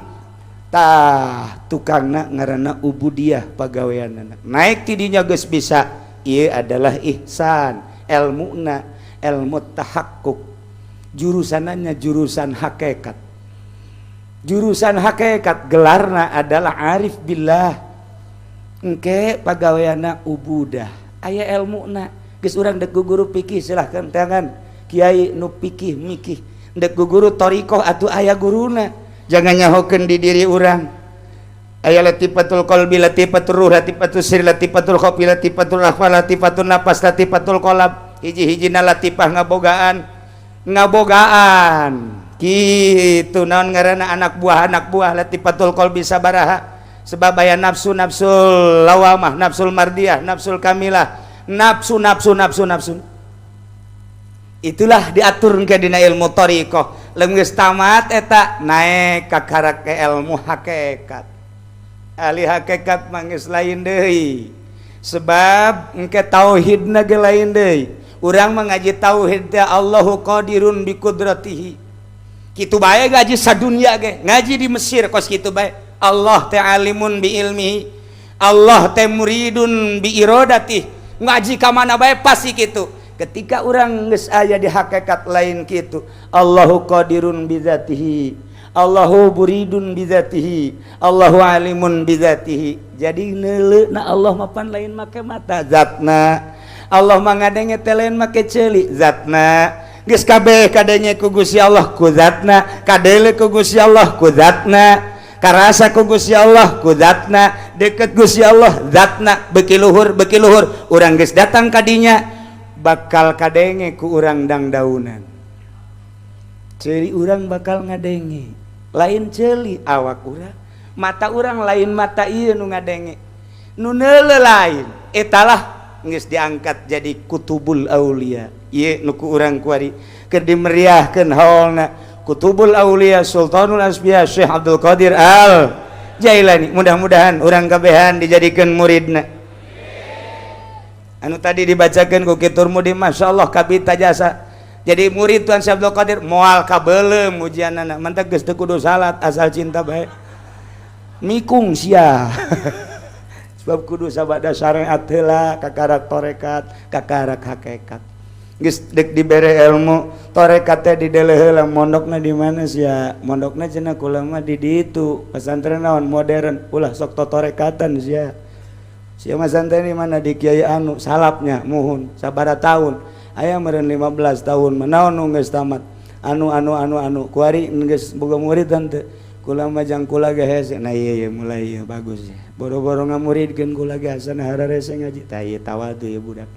tah tukangna ngaranna ubudiyah, pagaweanana naik tidinya geus bisa. Ieu adalah ihsan, ilmuna ilmu tahakkuk, jurusannya jurusan hakikat. Jurusan hakikat gelarna adalah arif billah. Engke pagaweanna ubudah, aya ilmuna. Geus urang dek guru fikih, silahkan tangan kiai nu pikih mikih. Dek guru thoriqoh atuh aya guruna. Jangan nyahokeun di diri urang. Aya latifatul qalbi, latifatul ruh, latifatul sir, latifatul khafi, latifatul akhfa, latifatul nafas, latifatul qalb. Hiji-hijina latifah ngabogaan, ngabogaan gitu. Naon ngaranna anak buah, anak buah latifatul qalbi sabaraha? Sebab aya nafsu, nafsul lawamah, nafsul mardiyah, nafsul kamilah, nafsu, nafsu, nafsu, nafsu. Itulah diatur ke dina ilmu thoriqoh. Geus tamat eta, naik ka karak ke ilmu hakikat. Ahli hakikat mah geus lain deui, sebab engke tauhidna ge lain deui. Urang mengaji tauhid teh Allahu qadirun bi qudratihi, kitu bae. Ngaji sadunya ge, ngaji di Mesir kos kitu bae. Allah teh alimun bi ilmihi, Allah teh muridun bi iradatihi. Ngaji ka mana bae pasti kitu. Ketika orang geus aya di hakikat lain kitu. Allahu qadirun bidzatihi, Allahu muridun bidzatihi, Allahu alimun bidzatihi. Jadi neuleu na Allah mapan lain make mata, zatna. Allah mah ngadenge teh lain make ceuli, zatna. Geus kabeh kadenge ku Gusti Allah ku zatna, kadeuleu ku Gusti Allah ku zatna, karasa ku Gusti Allah ku zatna, deket Gusti Allah zatna. Beki luhur, beki luhur, urang geus datang kadinya, bakal kadenge ku urang dang daunan. Ceuli urang bakal ngadenge, lain ceuli awak urang, mata urang lain mata ieu nu ngadenge, nu neuleu lain. Etalah geus diangkat jadi kutubul aulia. Ieu nu ku urang kuari keur dimeriahkeun haolna, Kutubul Aulia Sultanul Asbiya Syekh Abdul Qadir Al Jailani. Mudah-mudahan urang kabehan dijadikan muridna. Anu tadi dibacakan ku Kitur Mudi, Masya Allah, kabita jasa jadi murid Tuan Syekh Abdul Qadir, moal kabelem ujianana. Mantak geus teu kudu salat, asal cinta bae. Mikung sia, sebab kudu sabada syariat heula, kakarak torekat, kakarak hakikat. Geus dek dibere ilmu torekat teh dideleh heula. Mondokna di mana sia? Mondokna cenah kula mah di ditu, pesantren naon modern. Ulah sok totorekatan sia. Sia mah santren di mana? Di kiai anu salapnya. Muhun, sabara tahun? Aya meureun 15 tahun. Naon nu geus tamat? Anu anu anu anu. Kuari geus boga murid teu? Kula mah jang kula ge hese. Nah, iya iya, mulai iya, bagus ya. Boro-boro ngamuridkeun, kula ge asana hararese ngaji. Tah, ieu tawadu ya budak.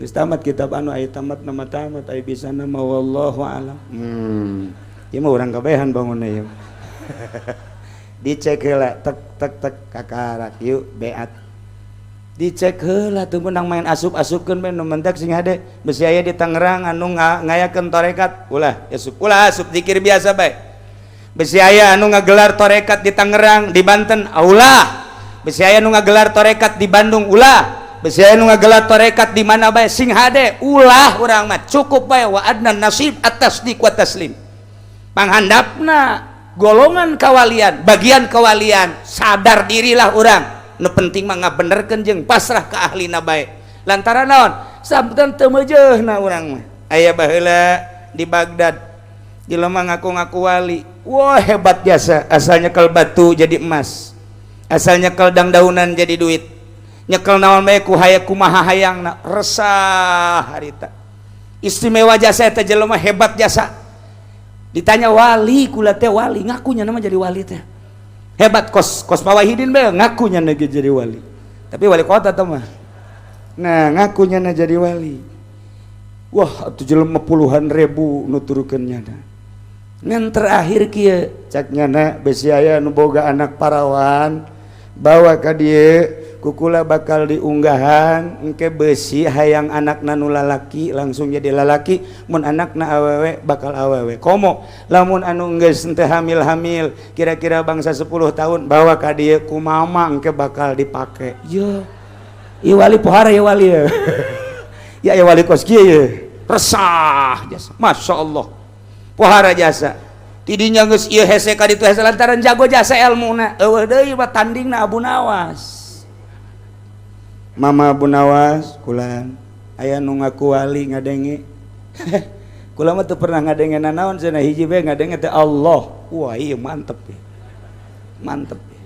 Geus tamat kitab anu, aya tamat nama tamat, aya bisa nama wallahu alam. Ieu mah urang kabehan bangunna ieu. Dicek heula, tek tek tek, kakarak yuk beat. Dicek heula, teu meunang main asup-asupkeun bae. Nu mentek sing hade, besi aya di Tangerang anu ngayakeun tarekat, ulah asup, ulah asup, zikir biasa bae. Besi aya anu ngagelar tarekat di Tangerang, di Banten, ulah. Besi aya anu ngagelar tarekat di Bandung, ulah. Besi aya nu ngagelar tarekat di mana bae, sing hade ulah. Urang mah cukup bae wa adnan nasib at-tasdiq wa taslim. Panghandapna golongan kawalian, bagian kawalian, sadar dirilah urang. Nu penting mah ngabenerkeun jeung pasrah ke ahlina bae. Lantaran naon? Sampetan teu meujeuhna urang mah. Aya baheula di Baghdad jelema ngaku-ngaku wali. Wah, hebat jasa, asalnya nyekel batu jadi emas, asalnya nyekel dang-daunan jadi duit, nyekel naon bae ku hayang, kumaha hayangna. Resah harita, istimewa jasa eta jelema, hebat jasa. Ditanya, "Wali kula teh, wali." Ngakunya nama jadi wali teh hebat, kos kos Pak Wahidin bae ngakunya nage jadi wali, tapi wali kota tuh mah. Nah, ngakunya na jadi wali. Wah, atuh jelema puluhan ribu nuturkeun nyana. Ngan terakhir kieu cak nyana, besi aya nu boga anak parawan, bawa ka dieu ku kula bakal diunggahan. Engke besi hayang anakna nu lalaki langsung jadi lalaki, mun anakna awewe bakal awewe. Komo lamun anu geus henteu hamil-hamil, kira-kira bangsa 10 tahun, bawa ka dieu ku mama engke bakal dipake. Ye, ieu wali pohara ya, wali ya ya, ya wali kos kieu ye, resah jasa. Masya Allah, pohara jasa. Tidinya geus ieu hese ka ditu hese lantaran jago jasa ilmuna. Eueuh deui mah tandingna Abu Nawas. Mama Abu Nawas, kulan aya nu ngaku wali ngadenge. Kula mah teu pernah ngadenge nanaon cenah, hiji bae ngadenge teh Allah. Wah, iya mantep ya. Mantep ya.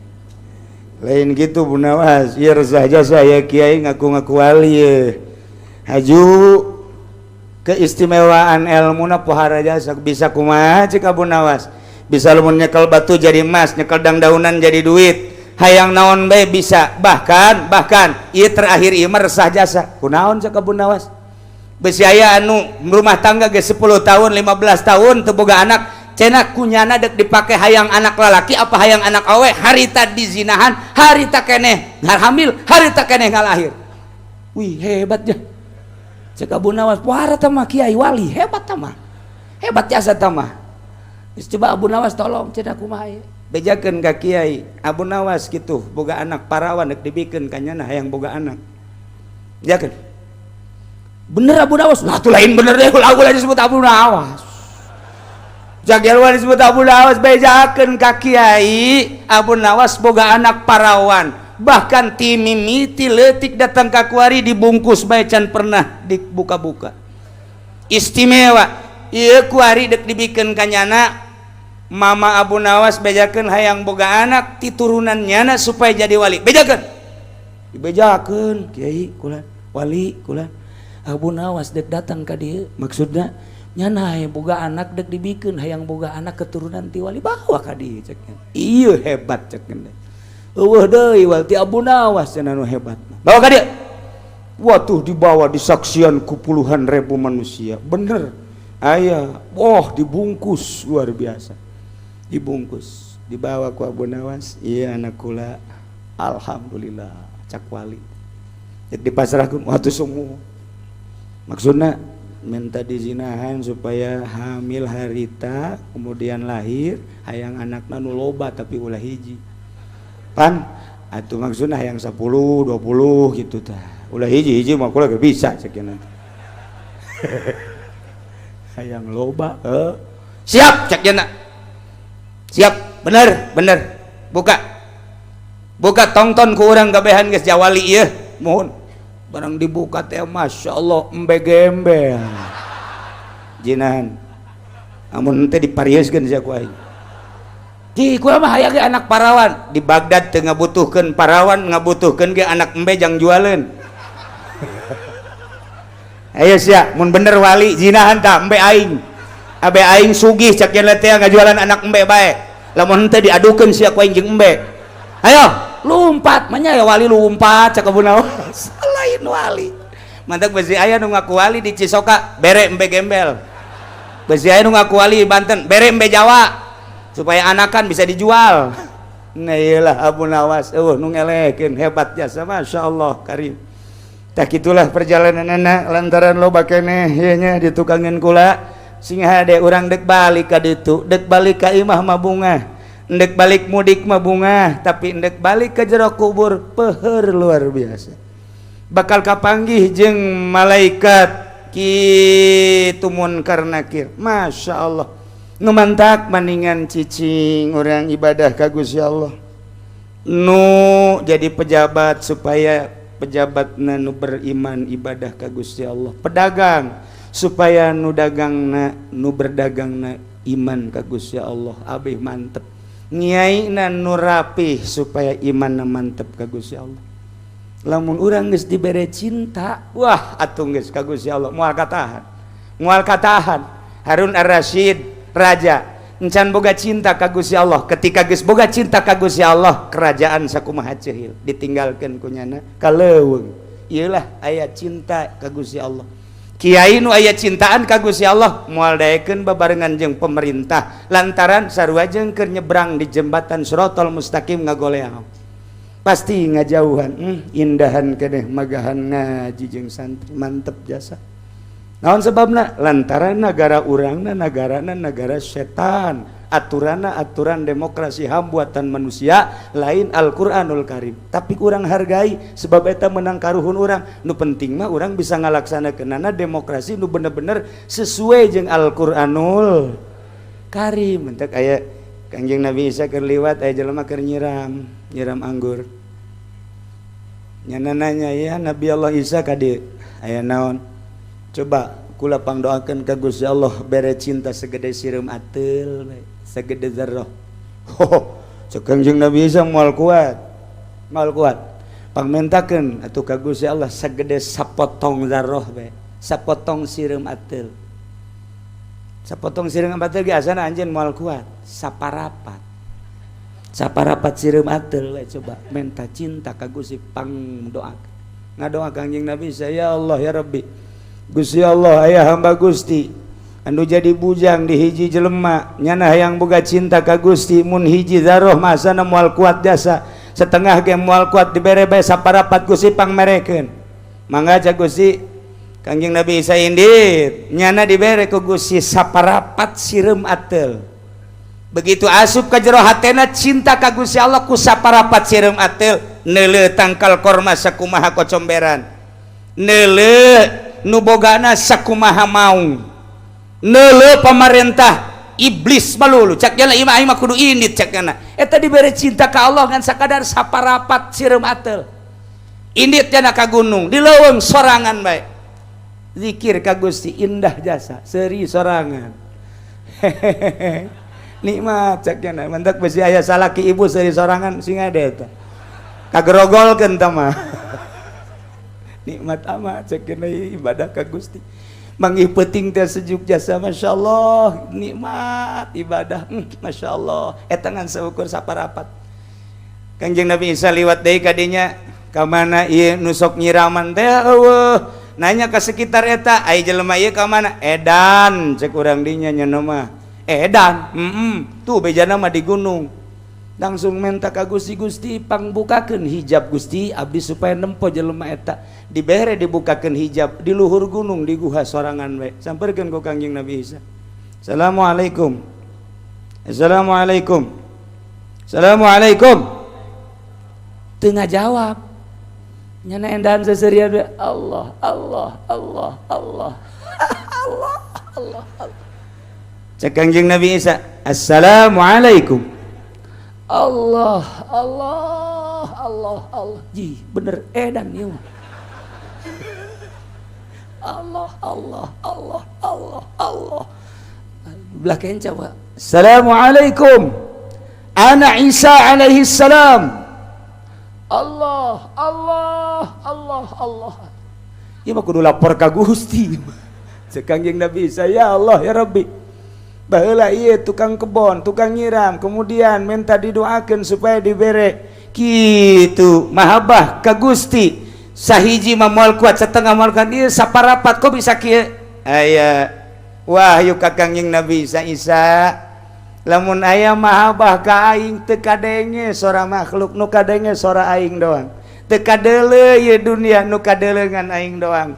Lain gitu, Bu Nawas, ieu resah jasa ya kiai ngaku-ngaku wali ye. Haju keistimewaan ilmuna pohara jasa. Bisa kumaha cek Abu Nawas? Bisa lamun nyekel batu jadi emas, nyekel dang-daunan jadi duit, hayang naon bae bisa. Bahkan bahkan ieu terakhir, ieu mah resah jasa. Kunaon cek Abu Nawas? Besi aya anu rumah tangga ge 10 tahun, 15 tahun teu boga anak, cenah kunyana dek dipake hayang anak lalaki apa hayang anak awe. Harita dizinahan, harita keneh hamil, harita keneh ngalahir. Wih, hebat ya cek Abu Nawas. Pohara mah kiai wali hebat mah, hebat jasa mah. Coba Abu Nawas tolong cenah, kumaha ieu? Bejakeun ka kiai Abu Nawas gitu, boga anak parawan dek dibikeun ka nyana, hayang boga anak. Bejakeun bener Abu Nawas lah tuh. Lain bener deh, ulah ulah disebut Abu Nawas. Jagelwan disebut Abu Nawas. Bejakeun ka kiai Abu Nawas boga anak parawan, bahkan ti mimiti leutik datang ka kuari dibungkus bae can pernah dibuka-buka. Istimewa ieu, kuari dek dibikeun ka nyana. Mama Abu Nawas, bejakeun hayang boga anak ti turunan nyana supaya jadi wali. Bejakeun, dibejakeun, "Kiai, kula wali, kula Abu Nawas dek datang ka dieu, maksudna nyana hayang boga anak dek dibikeun, hayang boga anak keturunan ti wali, bawa ka dieu," cek. Ieu hebat cek. Eueuh deui wal ti Abu Nawas cenah nu hebat. Bawa ka dieu. Wah, dibawa, disaksian ku puluhan ribu manusia. Bener aya, wah, dibungkus luar biasa, dibungkus, dibawa ku Abu Nawas. "Iya, anak kula." "Alhamdulillah," cak wali. Dipasrahkan waktu semua, maksudnya minta dizinahan supaya hamil harita kemudian lahir, hayang anak nu loba tapi ulah hiji pan atau maksudnya hayang 10 20 gitu tah, ulah hiji hiji mah kula bisa cek nanti, hayang loba. Eh. "Siap," cek jana, "siap, bener bener. Buka buka, tongton ku urang kabehan geus jawali ieu." Mohon barang dibuka teh, masya Allah, embe gembel jinan. Amun teh diparioskeun sia ku aing di kula mah hayang ge anak parawan. Di Baghdad teu ngabutuhkeun parawan, ngabutuhkeun ge anak embe jang jualeun. Ayo sia, mun bener wali, jinahan tah embe aing. Abe aing sugih cak yen teh ngajualan anak embe bae. Lamun henteu diadukeun sia ku aing jeung embe. Ayo lumpat manya ya wali, lumpat cak Abu Nawas. Lain wali. Mantak besi aya nu ngaku wali di Cisoka, bere embe gembel. Besi aya nu ngaku wali di Banten, bere embe Jawa supaya anakan bisa dijual. Nah, iyalah Abu Nawas eueuh nu ngelekeun, hebat jasa, Masya Allah karim. Tak itulah perjalanan anak lantaran loba keneh ieu nya ditukangin kula. Sing hade urang dek balik ka ditu, dek balik ka imah mah bungah, ndek balik mudik mah bungah, tapi ndek balik ke jero kubur peher luar biasa, bakal kapanggih jeung malaikat kitu munkar nakir. Masya Allah, nu mantak maningan cicing orang ibadah ka Gusti Allah. Nu jadi pejabat supaya pejabat nu beriman ibadah ka Gusti Allah, pedagang supaya nu dagangna, nu berdagangna iman ka Gusti Allah. Abih mantep ngiaina nu rapih supaya iman mantep ka Gusti Allah. Lamun urang geus dibere cinta, wah, atuh geus ka Gusti Allah moal katahan, moal katahan. Harun Ar-Rasyid raja encan boga cinta ka Gusti Allah. Ketika geus boga cinta ka Gusti Allah, kerajaan sakumaha ceuhil ditinggalkeun ku nyana ka leuweung. Ieulah aya cinta ka Gusti Allah. Kiai nu aya cintaan ka Gusti Allah moal daekeun babarengan jeung pemerintah, lantaran sarua jeung keur nyebrang di jembatan Sirotol Mustaqim, ngagoleang pasti ngajauhan. Indahan keneh magahan ngaji jeung santri, mantep jasa. Naon sebabna? Lantaran negara urangna negarana negara setan, aturanna aturan demokrasi HAM buatan manusia, lain Al-Qur'anul Karim. Tapi kurang hargai sebab eta menang karuhun urang. Nu penting mah urang bisa ngalaksanakeunana demokrasi nu bener-bener sesuai jeung Al-Qur'anul Karim. Entek aya Kangjeng Nabi Isa keur liwat, aya jelema keur nyiram nyiram anggur. Nyana nanya, "Ya Nabi Allah Isa, ka dieu aya naon?" "Coba kula pangdoakeun ka Gusti Allah, bere cinta segede sireum ateul bae, segede zarrah." Ho, cek Kangjeng Nabi Isa, "Moal kuat, moal kuat. Pangmentakeun atuh ka Gusti Allah segede sapotong zarrah bae, sapotong sireum ateul." Sapotong sireum ateul ge asana anjeun moal kuat. Saparapat, saparapat sireum ateul we, coba menta cinta ka Gusti, pangdoakeun. Ngadoa Kangjeng Nabi Isa, "Ya Allah, ya Rabbi, Gusti Allah, aya hamba Gusti anu jadi bujang di hiji jelema, nyana hayang boga cinta ka Gusti. Mun hiji zarroh masana moal kuat jasa, setengah ge moal kuat, dibere bae saparapat, Gusti, pangmerekeun mangga." Cak Gusti, Kangjeng Nabi Isa indit, nyana dibere ku Gusti saparapat sireum ateul. Begitu asup ka jero hatena cinta ka Gusti Allah ku saparapat sireum ateul, neuleuh tangkal korma sakumaha kocomberan, neuleuh nu bogana sakumaha maung, neuleuh pamarentah iblis malulu, cak jana imah aing mah kudu indit, cak jana. Eta dibere cinta ka Allah ngan sakadar saparapat sireum ateul. Indit jana ka gunung, di leuweung sorangan bae, zikir ka Gusti, indah jasa, seuri sorangan, hehehe, nikmat, cak jana. Mantak besi aya salaki ibu seuri sorangan sing ada eta kagerogolkeun tah mah. Nikmat amat, cek ibadah ka Gusti, manggih peuting teh sejuk jasa, Masya Allah, nikmat ibadah, Masya Allah. Eta ngan seukur saparapat. Kanjeng Nabi Isa liwat deui kadinya, ka mana ieu nu sok nyiraman teh? Eueuh. Nanya ke sekitar eta, "Ai jelema ieu ka mana?" "Edan," cek urang dinya, nya mah edan. Tuh bejana mah di gunung. Langsung minta ka Gusti, "Gusti, pangbukakeun hijab Gusti abdi supaya nempo jelema eta." Dibere, dibukakeun hijab, di luhur gunung, di guha sorangan we. Samperkeun ku Kangjeng Nabi Isa, "Assalamualaikum, assalamualaikum, assalamualaikum." Teu ngajawab. Nyana endahan seserian we, Allah, Allah, Allah, Allah, Allah, Allah, Allah. Cek Kangjeng Nabi Isa, "Assalamualaikum." Allah, Allah, Allah, Allah. Ji, bener edan ieu mah. Allah, Allah, Allah, Allah, Allah. Belah kenca, Pak. "Assalamualaikum. Ana Isa alaihi salam." Allah, Allah, Allah, Allah. Ieu mah kudu lapor ka Gusti. Cek Kangjeng Nabi Isa, "Ya Allah, ya Rabbi. Baheula ieu tukang kebon, tukang nyiram, kemudian minta didoakeun supaya dibere kitu mahabbah ka Gusti. Sahiji mah moal kuat, setengah moal kuat, ieu saparapat kok bisa kieu?" Aya wahyu ka Kangjeng Nabi Isa, "Isa, lamun aya mahabbah ka aing, teu kadenge sora makhluk, nu kadenge sora aing doang. Teu kadeuleu ieu dunia, nu kadeuleu ngan aing doang.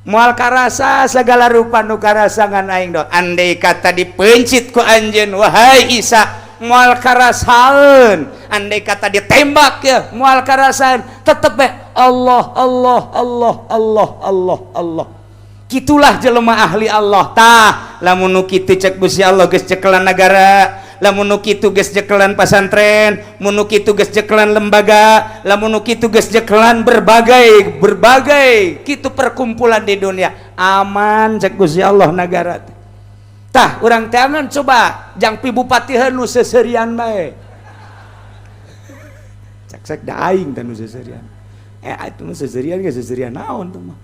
Moal karasa segala rupa, nu karasa ngan aing doang. Andai kata dipencit ku anjeun, wahai Isa, moal karasaeun. Andai kata ditembak ya moal karasaeun, tetep be Allah, Allah, Allah, Allah, Allah, Allah." Gitulah jelema ahli Allah. Tah, lamun nu kitu, cek Gusti Allah, geus cekelan negara, lamun nu kitu geus jekelan pasantren, mun nu kitu geus jekelan lembaga, lamun nu kitu geus jekelan berbagai berbagai kitu perkumpulan di dunia, aman, cek Gusti Allah, negara. Tah, urang teangan coba jang pi bupati nu seserian bae. Cek cek da aing teh nu seserian. Eh, itu mah seserian ge seserian naon tuh mah.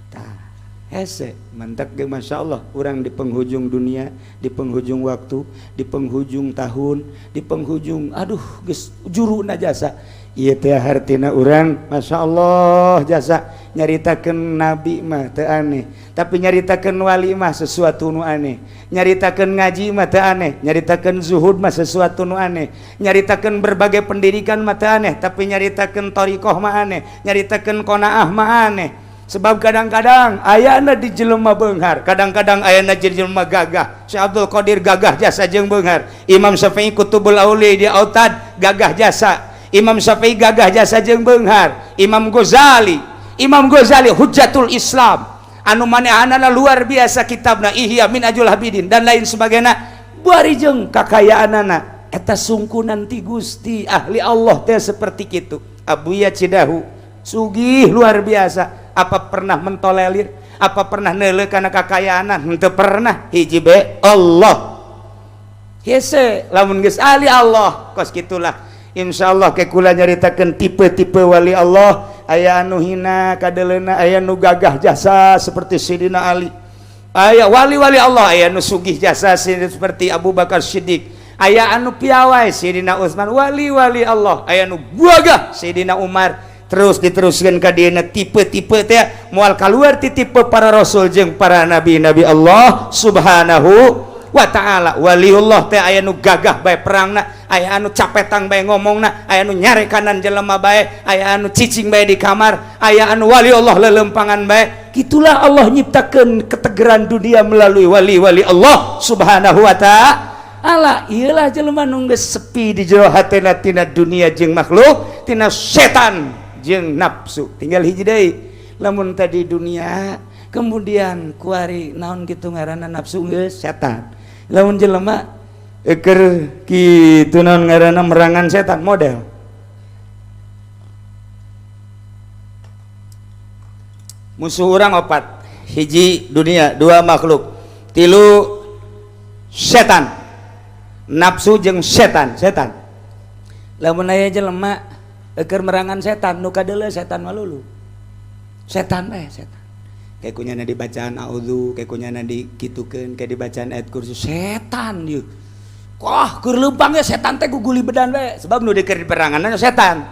Tah. Hese mantak ge Masya Allah urang di penghujung dunia, di penghujung waktu, di penghujung tahun, di penghujung aduh geus juruna jasa. Ieu teh hartina urang Masya Allah jasa nyaritakeun nabi mah teu aneh, tapi nyaritakeun wali mah sesuatu nu aneh, nyaritakeun ngaji mah teu aneh, nyaritakeun zuhud mah sesuatu nu aneh, nyaritakeun berbagai pendidikan mah teu aneh, tapi nyaritakeun thariqah mah aneh, nyaritakeun qanaah mah aneh. Sebab kadang-kadang ayana di jelema beunghar, kadang-kadang ayana di jelema gagah. Syekh Abdul Qadir gagah jasa jeung beunghar, Imam Syafi'i Kutubul Auli di Autad gagah jasa, Imam Syafi'i gagah jasa jeung beunghar, Imam Ghazali, Imam Ghazali Hujjatul Islam anu manehanana luar biasa kitabna Ihya Minhajul Abidin dan lain sebagainya, bari jeung kakayaanana eta sungkunan ti Gusti ahli Allah teh seperti kitu. Abuya Cidahu sugih luar biasa, apa pernah mentolelir, apa pernah neuleuh kana kakayaanan? Henteu pernah. Hiji be Allah hese lamun geus ahli Allah kos kitulah. Insyaallah ke kula nyaritakeun tipe-tipe wali Allah, aya anu hina kadeleuna, aya nu gagah jasa seperti Sidina Ali, aya wali-wali Allah aya nu sugih jasa seperti Abu Bakar Siddiq, aya anu piawai Sidina Utsman, wali-wali Allah aya nu gagah Sidina Umar. Terus diteruskan ka dieuna tipe-tipe teh moal kaluar ti tipe para rasul jeung para nabi-nabi Allah Subhanahu wa ta'ala. Waliullah teh aya nu gagah bae perangna, aya anu capetang bae ngomongna, aya anu nyarekanan jelema bae, aya anu cicing bae di kamar, aya anu wali Allah lelempangan bae. Gitulah Allah nyiptakeun ketegeran dunia melalui wali-wali Allah Subhanahu wa ta'ala. Iyalah jelema nu geus sepi di jero hatena tina dunia jeung makhluk, tina setan jeung nafsu. Tinggal hiji deui, lamun tadi dunia kemudian kuari naon kitu ngaranna nafsu geus setan, lamun jelema eker kitu naon ngaranna merangan setan model musuh urang opat, hiji dunia, dua makhluk, tilu setan, nafsu jeung setan. Setan lamun aya jelema eker merangan setan nu kadeuleu setan malulu setan bae setan kayak kunyana dibacaan audzu, kayak kunyana dikitukeun, kayak dibacaan ayat kursi setan ieu. Wah, keur leumpang ge setan teh guguli bedan bae sebab nu dikeun diperanganna setan.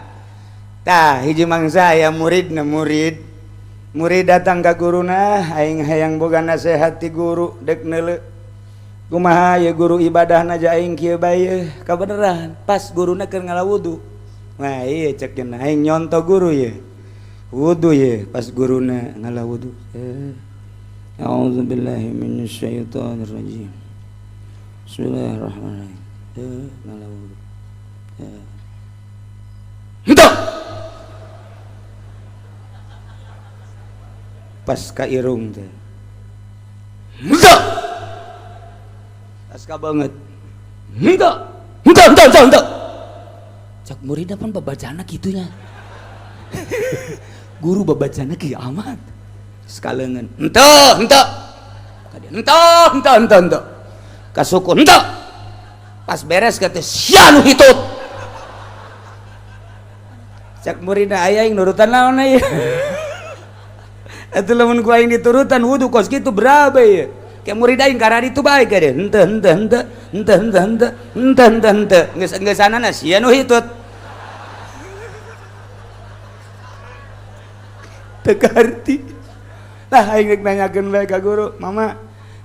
Tah hiji mangsa aya muridna, murid datang ka guruna, aing hayang boga nasehat ti guru, dek neuleu kumaha ye guru ibadahna ja aing kieu bae kabeneran. Pas guruna keur ngala wudu. Nah iya cek cenah aing nyonto guru ye wudu ye, pas guruna ngala wudu, a'udzubillahi minasyaitonir rajim, bismillahirrahmanirrahim, ngala wudu henteu pas ka irung teh henteu pas ka banget henteu henteu henteu henteu henteu. Cak muridna pan babacana kitunya. Guru babacana kieu amat. Sekalengan henteu henteu. Henteu henteu henteu henteu. Kasuku henteu. Pas beres kata sia nu hitut. Cak muridna aya aing nurutan naon ieu. Atuh lamun ku aing diturutan wudu kos kitu berabe ieu. Kayak murid aing karena itu bae ka dia. Henteu henteu henteu henteu henteu henteu henteu henteu henteu. Geus geus sia nu hitut. Teu kaharti. Tah aing rek nanyakeun bae ka guru, "Mama,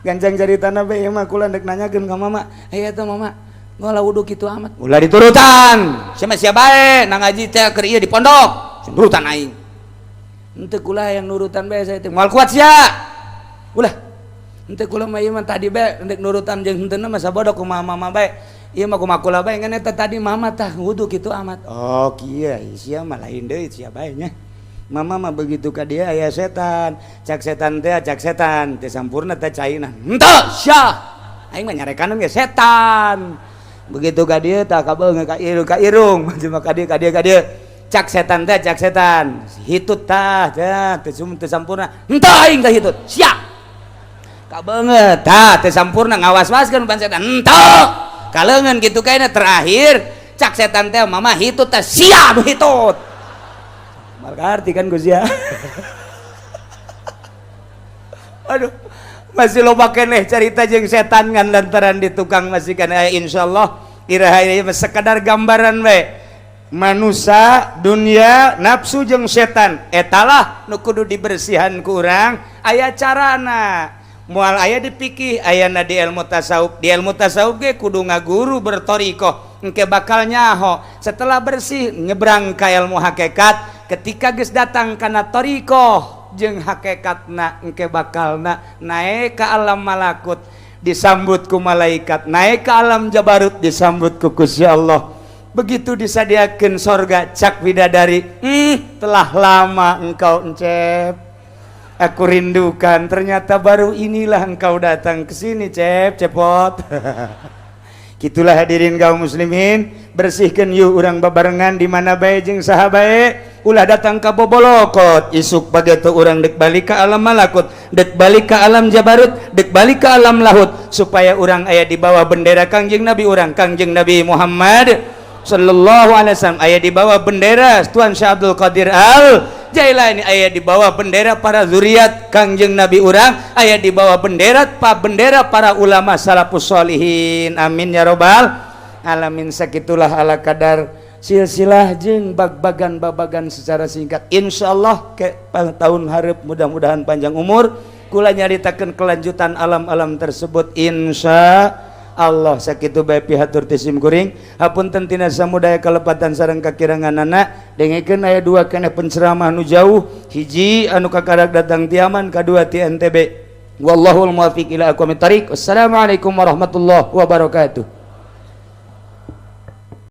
gancang caritana bae ieu mah kula rek nanyakeun ka mama." "Aya teh mama, ngolah wudu kitu amat." Ulah diturutan. Sia mah sia bae na ngaji teh keur ieu di pondok. Nurutan aing. Henteu kula yang nurutan bae saya teh. Moal kuat sia. Ulah. Henteu kula mah ieu mah tadi bae rek nurutan jeung henteu mah sabodo kumaha mama bae. Ieu mah kumaha kula bae ngan eta tadi mama tah wudu kitu amat. Oh kieu sia mah lain deui sia bae nya. Mama mah begitu ka dia aya setan, cak setan teh cak setan teh sampurna teh caina. Henteu sia. Aing mah nyarekan ge setan. Begitu ka dieu tah kabeung ka irung ka irung, cuma ka dieu ka dieu ka dieu. Cak setan teh cak setan. Hitut tah teh teu sampurna. Henteu aing teh hitut. Sia. Kabeungeut tah teu sampurna ngawas-waskeun pan setan. Henteu. Kaleungeun kitu kaena terakhir cak setan teh mama hitut teh sia nu hitut. Mal kaharti kan Gus ya. Aduh, masih loba keneh carita jeung setan, ngan lantaran di tukang masih kan aya. Insyaallah iraha ieu sekadar gambaran we, manusia, dunia, nafsu jeung setan etalah nu kudu dibersihan ku urang. Aya carana, moal aya di fikih, ayana di ilmu tasawuf. Di ilmu tasawuf ge kudu ngaguru, bertorikoh, engke bakal nyaho. Setelah bersih, nyebrang ka ilmu hakikat. Ketika geus datang kana torikoh jeung hakikatna, engke bakalna naik ke alam malakut, disambut ku malaikat, naik ke alam jabarut, disambut ku Gusti Allah. Begitu disadiakan sorga, cak bidadari, telah lama engkau, Encep, aku rindukan. Ternyata baru inilah engkau datang ke sini, Cep, cepot." Gitulah, hadirin kaum muslimin, bersihkan yuk urang babarengan di mana bae, jeung saha bae. Ulah datang ka bobolokot. Isuk bagetu urang dek balik ke alam malakut, dek balik ke alam jabarut, dek balik ke alam lahut, supaya urang aya di bawah bendera Kangjeng Nabi urang, Kangjeng Nabi Muhammad sallallahu alaihi wasallam, aya di bawah bendera Tuan Syekh Abdul Qadir Al Jailani, aya di bawah bendera para zuriat Kangjeng Nabi urang, aya di bawah bendera pa bendera para ulama salafus solihin. Amin ya robbal alamin. Sakitulah ala kadar silsilah jeung bag-bagan babagan secara singkat. Insyaallah ke tahun hareup, mudah-mudahan panjang umur, kula nyaritakeun kelanjutan alam-alam tersebut, insya Allah. Sakitu bae pihatur ti sim kuring. Hapunten tina samudaya kalepatan sareng kakiranganana. Dengekeun, aya dua keneh penceramah nu jauh, hiji anu kakarak datang ti Yaman, kadua ti NTB. Wallahul muwaffiq ila aqwamit thariq. Wassalamualaikum warahmatullahi wabarakatuh.